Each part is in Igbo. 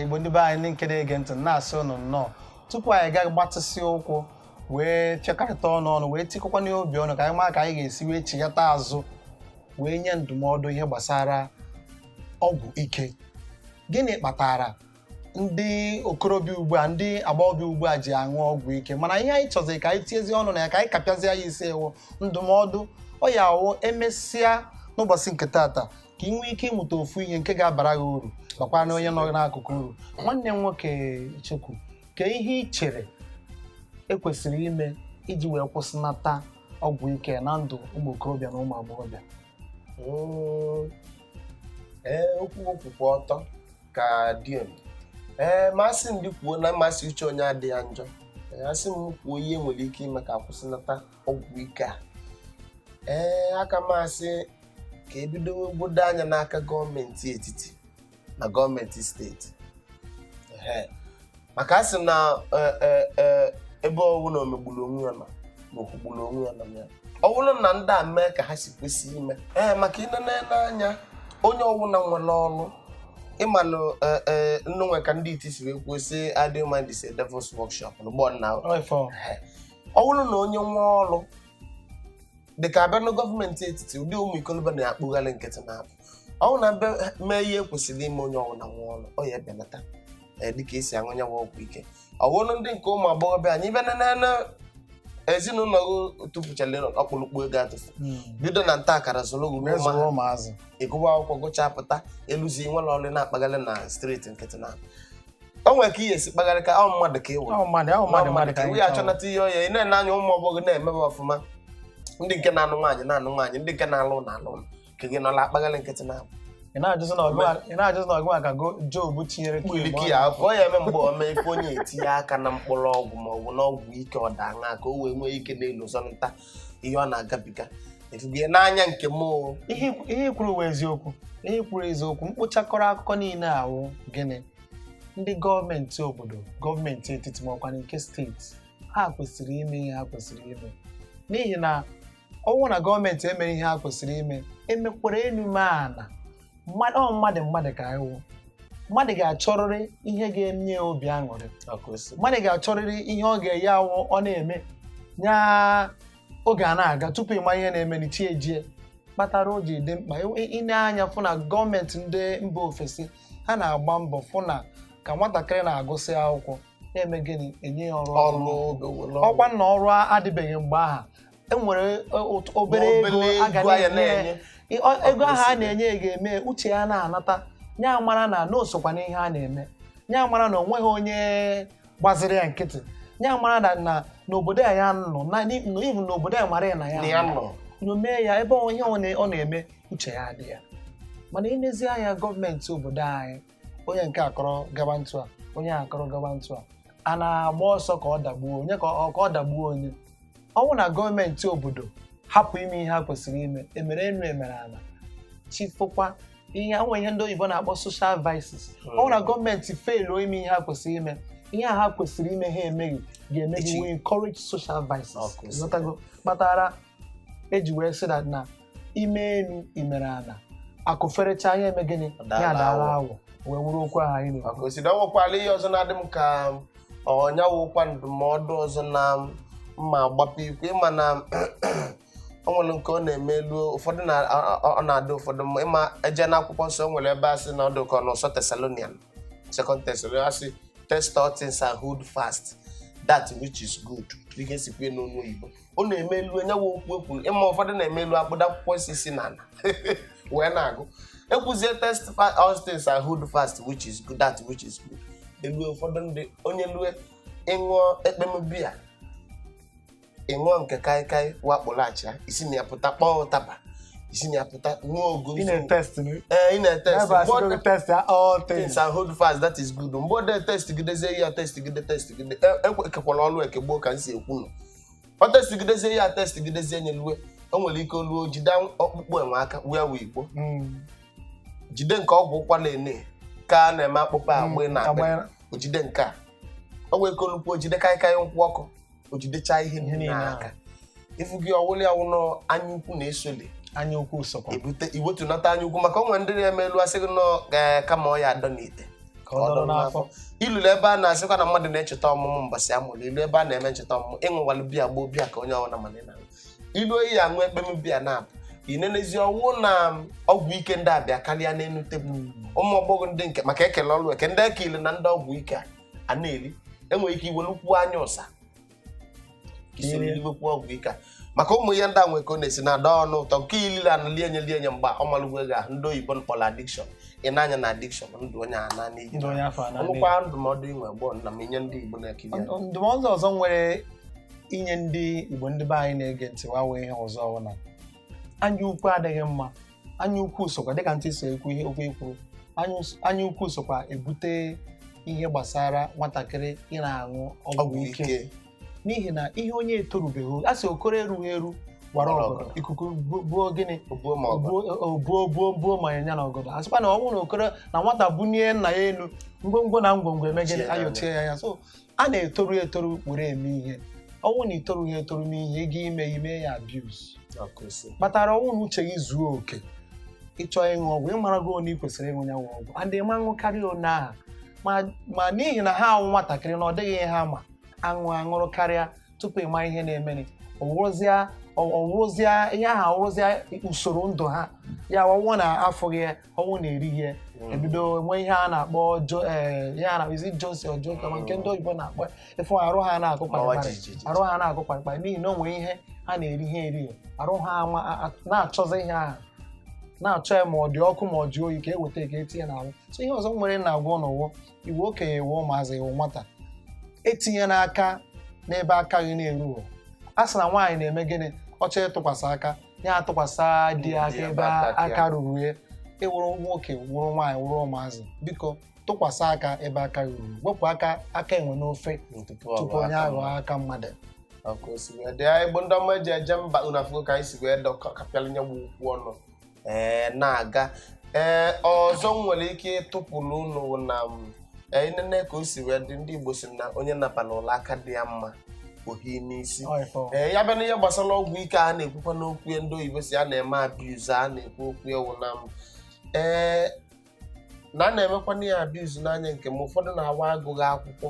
Igbo ndị be anyị, ndị nke na-ege ntị, na-asị ụnụ nnọọ. Tupu anyị gaa gbatịsị ụkwụ wee fịakọrịta ọnụ ọnụ wee tikọkwa n'obi ọnụ ka anyị maa ka anyị ga-esi wee chighata azụ wee nye ndụmọdụ ihe gbasara ọgwụ ike, gịnị kpatara ndị okorobịa ugbu a, ndị agbọghọbịa ugbu a ji aṅụ ọgwụ ike? Mana ihe anyị chọziri ka anyị tiezi ọnụ na ya, ka anyị kapịazie ya isi ewu ndụmọdụ ọ ya awụ emesịa n'ụbọchị nke tata, ka ị nwee ike ịmụta ofu ihe nke ga-abara gị uru, bakwa na onye nọ n'akụkụ uru. Nwanne m nwoke Chukwu, ka ihe ị chere ekwesịrị ime iji wee kwụsịnata ọgwụ ike na ndụ ụmụ okorobịa na ụmụ agbọghọbịa? Ee, okwu okwukwe ọtọ ka dị emi. Ee, masị ndị kwuo na mmasị uche onye adịghị njọ. Ee, asị m kwuo ihe nwere ike ime ka akwụsịnata ọgwụ ike a, ee, aka m asị ka ebido gbodo anya n'aka gọọmenti etiti na gọọmenti steeti. Ehe. Maka a sị na ebe ọwụ na omegburu onwe ya nọ ma okwugburu onwe ya nọ ya, ọ bụrụ na ndị a mee ka ha si kwesị ime. Ee, maka ịnene n'anya, onye ọwụna nwere ọrụ ịmanụ nnụnwe ka ndị iti si wee kwuo sị, "Idle mind is a devil's workshop." N'ụgbọ nna Ọ ife ọ. Ọ bụrụ na onye nwee ọrụ dịka abịa na gọọmenti etiti, ụdị ụmụ ikolobịa na-akpụgharị nkịtị na-apụ, ọ bụrụ na be mee ihe kwesịrị ime, onye ọbụla nwee ọrụ, ọ ya ebelata, ee, dịka esi aṅụ nyanwụ ọgwụ ike. Ọ bụrụ ndị nke ụmụ agbọghọbịa anyị bịa nene ezinụlọ gị tụfuchala ọkpụrụkpụ ego atụfu, bido na nta akara zụrụ gị wee ruo zụrụ ụmụazị, ịgụwa akwụkwọ, gụchaa, pụta, eluzi nwere ọrụ, na-akpagharị na street nkịtị na o nwere ka ihe esi kpagharị ka ọ mmadụ ka ị wụ. Ọ mmadụ, ọ mmadụ, mmadụ ka ka anyị ya achọnata ihe ọya. Ị na-ene anya ụmụ ọgbọghọ na-emebe ọfụma, ndị nke na-anụ nwaanyị na-anụ nwaanyị, ndị nke na-alụ na-alụ, nke gị nọla akpagharị nkịtị na Ị na-ajụzi na ọgụ maka Job tinyere mkpiriki ya afọ ọ ya eme mgbe o mee ife onye etinye aka na mkpụrụ ọgwụ ma ọ bụ n'ọgwụ ike, ọ daa ṅa ka o wee nwee ike na-elu zọnta ihe ọ na-agabiga efugie n'anya nke m o. Ihe i kwuru wụ eziokwu, ihe i kwuru eziokwu. Mkpochakọrọ akụkọ niile awụ gịnị? Ndị gọọmenti obodo, gọọmenti etiti ma ọkwa nke steeti, ha kwesịrị ime ihe ha kwesịrị ime, n'ihi na ọnwụ na gọọmenti emeghị ihe ha kwesịrị ime, emekwere enu mee ana mmadụ, ọ mmadụ mmadụ ka anyị wụ. Mmadụ ga-achọrịrị ihe ga-enye ya obi aṅụrị. Mmadụ ga-achọrịrị ihe ọ ga-eyi awụ ọ na-eme nya oge a na-aga tupu ịma ihe na-eme n'ichi ejie, kpatara o ji dị mkpa ine anya fụ na gọọmenti ndị mba ofesi ha na-agba mbọ fụ na ka nwatakịrị na-agụsị akwụkwọ na-eme gịnị, enye ya ọrụ. Ọrụ oge were ọrụ. Ọkwa na ọrụ adịbeghị mgbe aha enwere obere ego obele a ga ego a ya na-enye. Na-enye. Ego ahụ a na-enye ya ga-eme uche ya na-anata ya, mara na o sokwa n'ihe a na-eme, ya mara na o nweghị onye gbaziri ya nkịtị, ya mara na n'obodo ya ya nọ na even n'obodo ya mara ya na ya na ya nọ. Nọ mee ya ebe ihe ọ na-eme, uche ya adị ya. Mana ilezi anya gọọmenti obodo anyị, onye nke akọrọ gaba ntụ a, onye akọrọ gaba ntụ a, a na-agba ọsọ ka ọ dagbuo onye, ka ọ dagbuo onye. Ọ bụrụ na gọọmenti obodo hapụ ime ihe ha kwesịrị ime, emere enu emere ala, chifụkwa ihe onwe ihe ndị oyibo na-akpọ social vices. Ọ bụrụ na gọọmenti feluo ime ihe ha kwesịrị ime, ihe a ha kwesịrị ime ha emeghị, ga-eme gị we encourage social vices. Ọ kwesịrị. Ịghọtago? Kpatara eji wee sị na ime enu imere ala, akụ ferecha anya eme gịnị? Ọ ya daala daala awọ. awọ wee wuru okwu ahụ anyị na-ekwu. Maka osiri ọ nwekwara ihe ọzọ na-adị m ka ọnya wụkwa ndụmọdụ ọzọ na mma agbapụ ikwe, ịma na o nwere nke ọ na-eme elu ụfọdụ na ọ na-adị ụfọdụ mma. Ịma eje n'akwụkwọ nsọ, o nwere ebe a sị na ọ dị ka ọ n'ụsọ Thessalonian, Second Thessalonian, asị, "Test all things and hold fast that which is good." Dịka esikwa n'onu oyibo, ọ na-eme elu enyewa okwu ekwuru. Ịma ụfọdụ na-eme elu akpụda akwụkwọ isi si n'ala wee na-agụ, ekwuzie, "Test all things and hold fast which is good, that which is good." Elu ụfọdụ ndị onye lue ịṅụọ ekpem biya, ịṅụọ nke kaikai wakpụlaghachi ya, isi na ya pụta, kpọọ ụtaba, isi na ya pụta, ṅụọ ogo. Ị na-etest. Ee, ị na-etest. Ebe a sị gị test ya all things things and hold fast that is good. Mgbe ọ dị test gidezie ya, test gide, test gide, ekekwala ọlụ eke gboo ka m si ekwu nọ, ọ test gidezie ya, test gidezie nye lue, o nwere ike oluo jide ọkpụkpụ enwe aka wee wee igbo jide nke ọgwụ ụkwara ene ka a na-eme akpụkpọ agba na akpịrị. O jide nke a, o nwere ike olukwu o jide kaikai nkwụ ọkụ, o jidechaa ihe ihe niile niile aka ifu gị ọwụlị awụnọ. Anya ukwu na-esoli anya ukwu sokwa ebute iwetunata anya ukwu, maka o nwere ndị na-eme elu asị gị nọ, ee, kama ọ ya adọ n'ite. Ka ọ dọrọ n'afọ. Ilulu ebe a na-asịkwa na mmadụ na-echeta ọmụmụ mbọsị a mụrụ, ilu ebe a na-eme ncheta ọmụmụ, ịṅụwalụ biya gboo biya ka onye ọbụla mana ị na-aṅụ. Ilu oyi aṅụ ekpem biya na-apụ inenezi ọnwụ na ọgwụ ike ndị abịa karịa n'elu tebụl ụmụ ọgbọghọ ndị nke maka ekele ọlụ eke ndị ekele na ndị ọgwụ ike a na-eri enwere ike iwelukwu anya ụsa isoro iwekwu ọgwụ ike a maka ụmụ ihe ndị a nwere ka ọ na-esi na-ada ọnụ ụtọ nke ilile ana lienye lienye mgbe ọ malụgwo ego ahụ ndị oyibo mkpọrọ adikshọn ị na-anya na adikshọn ndụ onye a na n'iyi Ndụ onye afọ a na n'iyi. ọnwụkwa ndụmọdụ inwe gbọọ nna m inye ndị Igbo na-ekiri ya. Ndụmọdụ ọzọ nwere inye ndị Igbo ndị be anyị na-ege ntị wa wee ihe ọzọ ọ na anya ukwu adịghị mma. Anya ukwu sokwa dịka ntị so ekwu ihe okwu ekwuru, anya ukwu sokwa ebute ihe gbasara nwatakịrị ị na-aṅụ ọgwụ ọgwụ ike ike n'ihi na ihe onye etorubeghị a sị okoro erughị eru wara Wara ọgọdọ ọgọdọ. ikuku buo gịnị obuo ma ọgọ buo buo buo ma ya na ọgọdọ a sịkwa na ọ bụrụ na okoro na nwata bunie nna ya elu ngwongwo na ngwongwo eme gịnị Chie ya ayochie ya ya. So a na-etoru etoru were eme ihe. Ọnwụ na itorughị etoru mee ihe ị ga ime ime ya abuse kpatara ọnwụ na uche gị zuo oke ịchọ ịṅụ ọgwụ ịmarago one ị kwesịrị ịṅụ ya wụ ọgwụ and ịma ṅụkarị one aha ma n'ihi na ha awụ nwatakịrị na ọ dịghị ihe ha ma aṅụ aṅụrụ karịa tupu ịma ihe na-emeni ọwụrụzịa ihe ahụ awụrụzịa usoro ndụ ha ya ọnwụ na afụghị ya ọnwụ na erighị ya ebido nwee ihe a na-akpọ ihe a na-akpọ izi Johnson or Johnson ma nke ndị oyibo na-akpọ ịfụ arụ ha na-akụ Mawa kparịkparị jijiji. arụ ha na-akụ kparịkparị n'ihi na o nwere ihe ha na-eri ha eri arụ ha na-achọzi ihe ahụ na-achọ ya ma ọ dị ọkụ ma ọ dị oyi ka e weta ka etinye n'ahụ. So ihe ọzọ m nwere na-agwa n'ụwa iwu okenye iwu ụmụazị iwu nwata etinye n'aka n'ebe aka gị na-erughị. A sị na nwaanyị na-eme gịnị ọ chọọ ịtụkwasị aka ya atụkwasị di ya aka Di ya ebe ebe aka aka ruru ya. Ịwụrụ nwoke wụrụ nwaanyị wụrụ ụmụazị biko tụkwasị aka ebe aka gị ruru, wepụ aka aka enwe n'ofe tupu onye aghọọ aka mmadụ. Ọkụ osi wee dị anyị bụ ndị ọma eji eje mba unu afụgo ka anyị si wee dọkọ kapịalụ nye ukwu ọnụ ee na-aga ee ọzọ m nwere ike ịtụpụrụ unu na m inene ka o si wee dị ndị Igbo si na onye napala ụlọ aka dị ya mma ohi n'isi. Ọ ife ọ. Ee ya bịa n'ihe gbasara ọgwụ ike a na-ekwukwa n'okwu ya ndị oyibo si a na-eme abuse a na-ekwu okwu ewu na m ee na a na-emekwa ya abuse n'anya nke m ụfọdụ na-awa agụghị akwụkwọ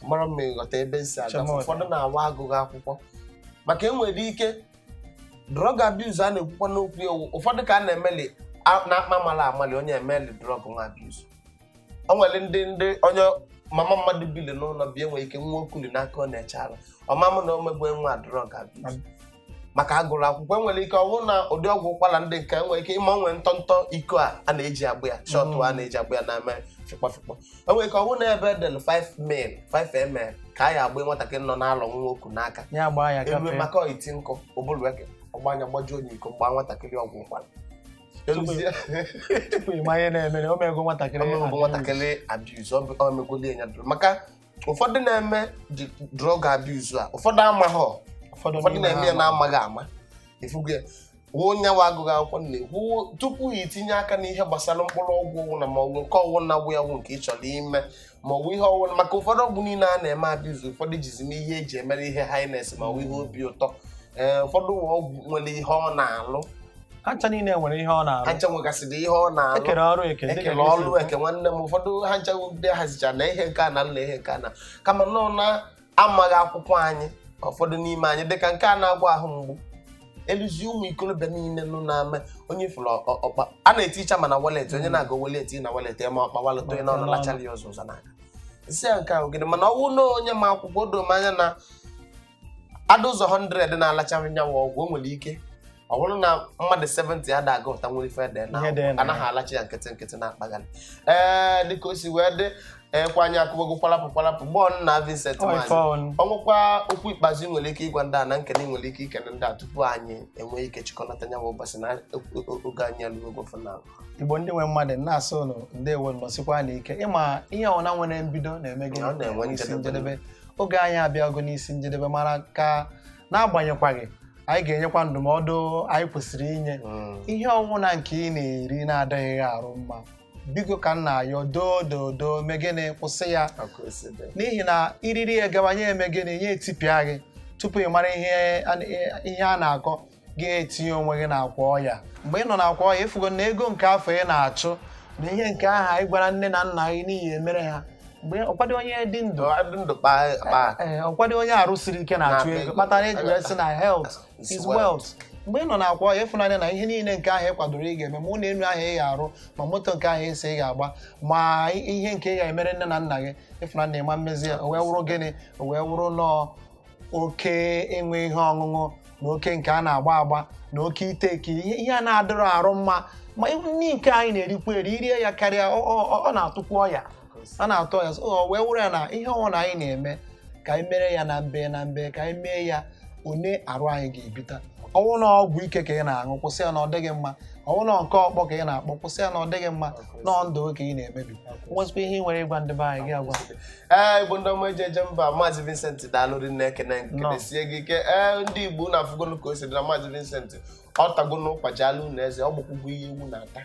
mara m ịghọta ebe m si aga Chemodi. ụfọdụ na-awa agụghị akwụkwọ maka enwere ike drug abuse a na-ekwukwa n'okwu ewu ụfọdụ ka a na-emeli na-akpa mala amali onye emeli drug nwa abuse o nwere ndị ndị onye mama mmadụ bili n'ụlọ bi enwere ike nwa okuli n'aka ọ na-eche ara ọmamụ na omegbu nwa drug abuse maka agụrụ akwụkwọ enwere ike ọ bụrụ na ụdị ọgwụ ụkwara ndị nke enwere ike ịma onwe ntọntọ iko a a na-eji agbụ ya shọtụ a na-eji agbụ ya na-eme fịkpọ fịkpọ enwere ike ọ bụrụ na ebe edel 5 ml 5 ml ka a ya agba nwatakịrị nọ n'alọ nwa oku n'aka Ya gbaa ya erue gafee. maka iti nkụ ụbụrụ eke ọgbanya gbajuo onye iko gbaa nwatakịrị ọgwụ ụkwara Eluzie- Tupu ịma ihe na-emere o mego nwatakịrị ọmegbu nwatakịrị abuse ọ megwoli ya drug maka ụfọdụ na-eme drug abuse a ụfọdụ amaghọ ụfọdụ ụfọdụ n'ime na-eme ya ha na-amaghị ama ifugo ya wuo onye nwa agụghị akwụkwọ na-ekwu tupu ya itinye aka n'ihe gbasara mkpụrụ ọgwụ ọwụ na ma ọwụ nke ọwụ na agwụ ya wụ nke ị chọrọ ime ma ọwụ ihe ọwụ maka ụfọdụ ọgwụ niile a na-eme abuse ụfọdụ jizi m ihe eji emere ihe highness ma ọwụ ihe obi ụtọ ee ụfọdụ ụwa ọgwụ nwere ihe ọ na-alụ ha ncha niile nwere ihe ọ ha na-arụ ncha nwegasịrị ihe ọ na-alụ ekere ọrụ eke dịka ekele gị si ọlụ kwu. eke nwanne m ụfọdụ ha ncha ndị hazicha na ihe nke a na na ihe nke a na kama nọ na amaghị akwụkwọ anyị ụfọdụ n'ime anyị dịka nke a na-agwa ahụ mgbu eluzi ụmụ ikorobịa niile nọ na-ama onye fụrụ ọkpa a na-eticha mana walet onye na-agụ walet na walet ma ọkpa walet onye na-ọnụ lachara ya ọzọ ụzọ n'aka nsị ya nke ahụ gịnị mana ọwụ na onye ma akwụkwọ o doo m anya na ada ụzọ 100 na-alacha nyanwa ọgwụ o nwere ike ọ bụrụ na mmadụ 70 ada aga ụta nwere ife ede na Ihe dị na anaghị alacha ya nkịtị nkịtị na-akpagharị ee dịka o si wee dị ekwe anyị akụwago kwalapụ kwalapụ gbọọ nna Vincent Ọ Maazị ife ọnụ. ọnwụkwa okwu ikpeazụ ị nwere ike ịgwa ndị a na nkene ị nwere ike ikene ndị a tupu anyị enwee ike chịkọnata ya bụ ụbọchị na oge anyị elugo fụna. Igbo ndị nwe mmadụ na-asị ụnụ ndewo nọsikwa n'ike ịma ihe ọna nwere mbido na-eme gịnị Ọ na-enwe isi njedebe. njedebe oge anyị abịago n'isi njedebe mara ka n'agbanyekwaghị anyị ga-enyekwa ndụmọdụ anyị kwesịrị inye ihe ọnwụna nke ị na-eri na-adịghị arụ mma biko ka m na-ayọ doo doo doo mee gịnị kwụsị ya n'ihi na iriri ya gawanye eme gịnị ya etipịa gị tupu ị mara ihe a na-akọ gị etinye onwe gị n'akwa ọya mgbe ị nọ n'akwa ọya ịfụgo na ego nke afọ ị na-achụ Na ihe nke ahụ anyị gwara nne na nna anyị n'ihi emere ha mgbe ọkwado onye dị ndụ. Ọ dị ndụ kpaa kpaa. Ee, ọkwado onye arụ siri ike na-achụ Na-akpa ego ego. kpatara eji wee sị na health Is is wealth. wealth. Mgbe ị nọ na-akwa ọya, ịfụnanya na ihe niile nke ahụ ị kwadoro ị ga-eme, ma ụlọ elu ahụ ị ga-arụ, ma moto nke ahụ esi ị ga-agba, ma ihe nke ị ga-emere nne na nna gị, ịfụnanya ịma mmezi ya. O wee wụrụ gịnị? O wee wụrụ nọọ oke ịṅụ ihe ọṅụṅụ na oke nke a na-agba agba na oke ite eke ihe a na-adịrọ arụ mma. Ma nri nke anyị na-erikwa eri, irie ya karịa, ọ na-atụkwu ọya, a na-atọ ya. So, o wee wụrụ ya na ihe ọnwụ anyị na-eme ka anyị mere ya na mbe na mbe, ka anyị mee ya one arụ anyị ga-ebita. Ọnwụ na ọgwụ ike ka ị na-aṅụ, kwụsị ya na ọ dịghị mma. Ọnwụ na nke ọkpọ ka ị na-akpọ, kwụsị ya na ọ dịghị mma. Nọọ ndụ ka ị na-emebi. Nwezikwa ihe ị nwere ịgwa ndị be anyị, gị agwa. Ee, Igbo ndị ọma eji eje mba, Maazị Vincent, daalụ rinne, ekene Nnọọ. nkenesie gị ike. Ee, ndị Igbo na-afụgonu ka o si dị na Maazị Vincent ọ tago n'ụkwa ji alụ unu eze, ọ gbakwugwo ihe ewu na-ata.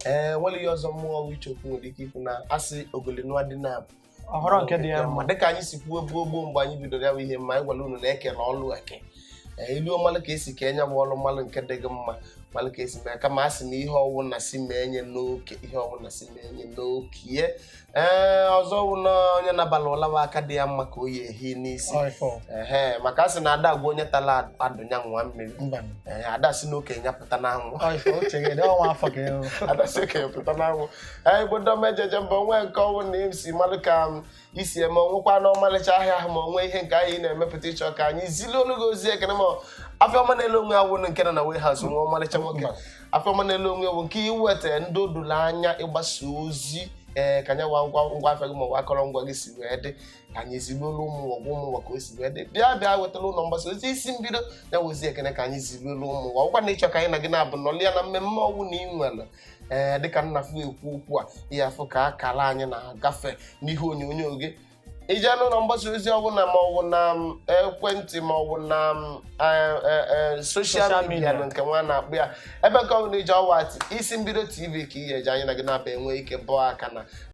Ee, nwere ihe ọzọ mmụọ ichekwu nwere ike ikwu na asị ogolinua dị na ọhọrọ nke dị ya mma. Dịka anyị si kwuo gboo gboo mgbe anyị bidoro ya bụ ihe mma, anyị gwara unu na eke na ọlụ eke. Ee, ilu mmalụ ka esi ka enye bụ ọlụ mmalụ nke dị gị mma, mmalụ ka esi mee, kama a sị na ihe ọwụ na si mee nye n'oke, ihe ọwụ na si mee nye n'okie. Ee, ọzọ wụ na onye nabala ụlawa aka dị ya mma ka o yi ehi n'isi. Ọ ifo. Ehe, maka a sị na ada agwa onye tala adụ ya nwa mmiri. Mba. Ee, ada si n'okenye ya pụta n'anwụ. Ọ ifo uche gị dị ọnwa afọ ka ịhụ. Ada si okenye pụta n'anwụ. Ee, Igbo ndị ọma ejeje mba, onwe nke ọnwụ na esi mmadụ ka m isi eme onwekwa na ọmalịcha ahịa ahụ, ma onwe ihe nke ahụ ị na-emepụta, ịchọ ka anyị zili olu gị ozi ekene, ma afịa ọma na-ele onwe ya wụ nke nọ na warehouse nwe ọmalịcha nwoke, afịa ọma na-ele onwe ya wụ nke iweta ndị odolo anya ịgbasa ozi. Ee, ka anya ngwa ngwa afịa gị ma ọ bụ akọrọngwa gị si wee dị, ka anyị ziri olu ụmụ ụwa gwa ụmụ ụwa ka o si wee dị. Bịa bịa wetara ụlọ mgbasa ozi isi mbido ya ozi ekene ka anyị ziri olu ụmụ ụwa. Ọgwa na ịchọ ka anyị na gị na-abụ nọlị ya na mmemme ọnwụ na ị nwere. Ee, dịka nna fụ ekwu okwu a, ihe afụ ka akara anyị na-agafe n'ihe onyonyo gị, ije n'ụlọ mgbasa ozi ọbụla, ma ọ bụ na ekwentị, ma ọ bụ na social Social media media. na nke nwa na-akpụ ya ebe nke ọbụla ije ọwa isi mbido TV ka ihe eji anyị na gị na-aba enwe ike bọọ aka na